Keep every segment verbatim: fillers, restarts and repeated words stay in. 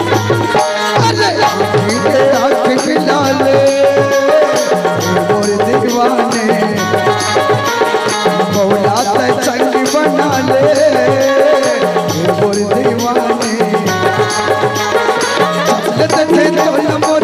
अरे आँखी के आँख मिला ले, मोर दीवाने, मौला तै संग बना ले, मोर दीवाने। चल देखे तो न मोर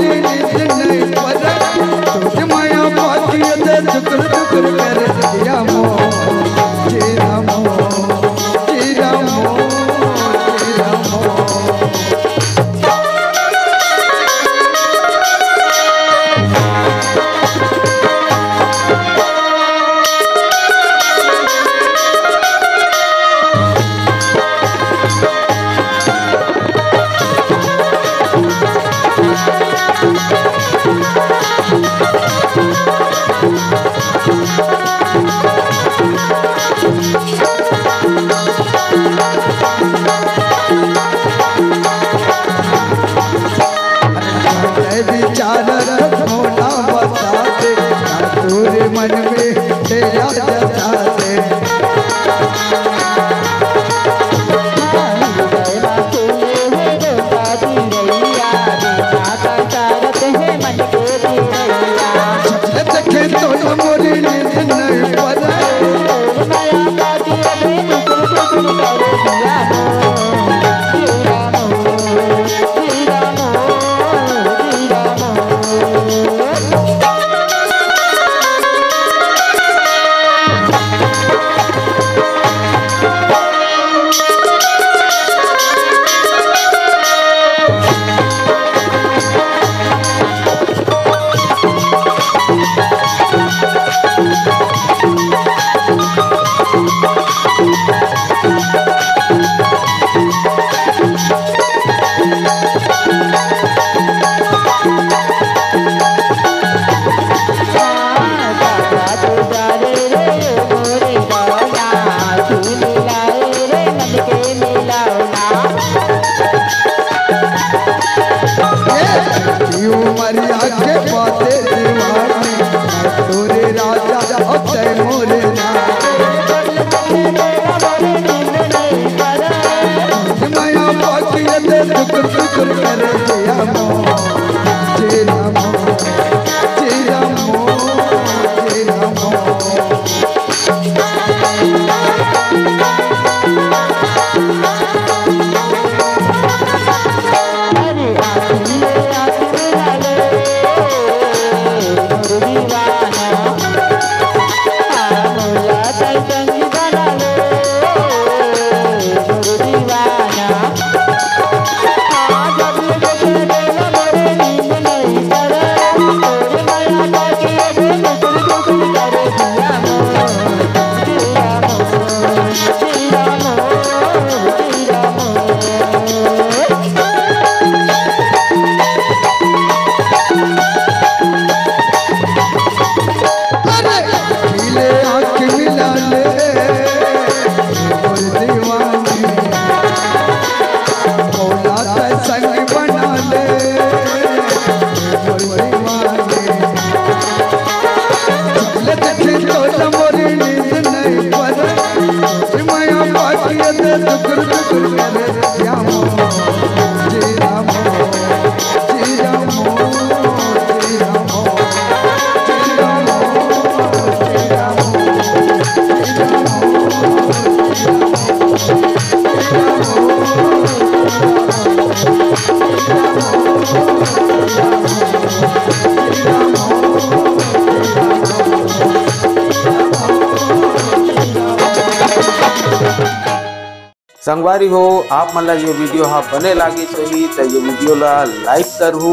संगवारी हो, आप मन ला ये video हा बने लागिस होही त ये video ला like करहू,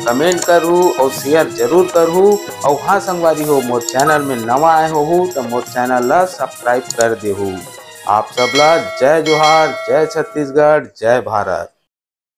comment करहू और share जरूर करहू। और हाँ संगवारी हो, मोर channel में नवा आए होहू त मोर channel ला subscribe कर देहू। आप सब ला जय जोहार, जय छत्तीसगढ़, जय भारत।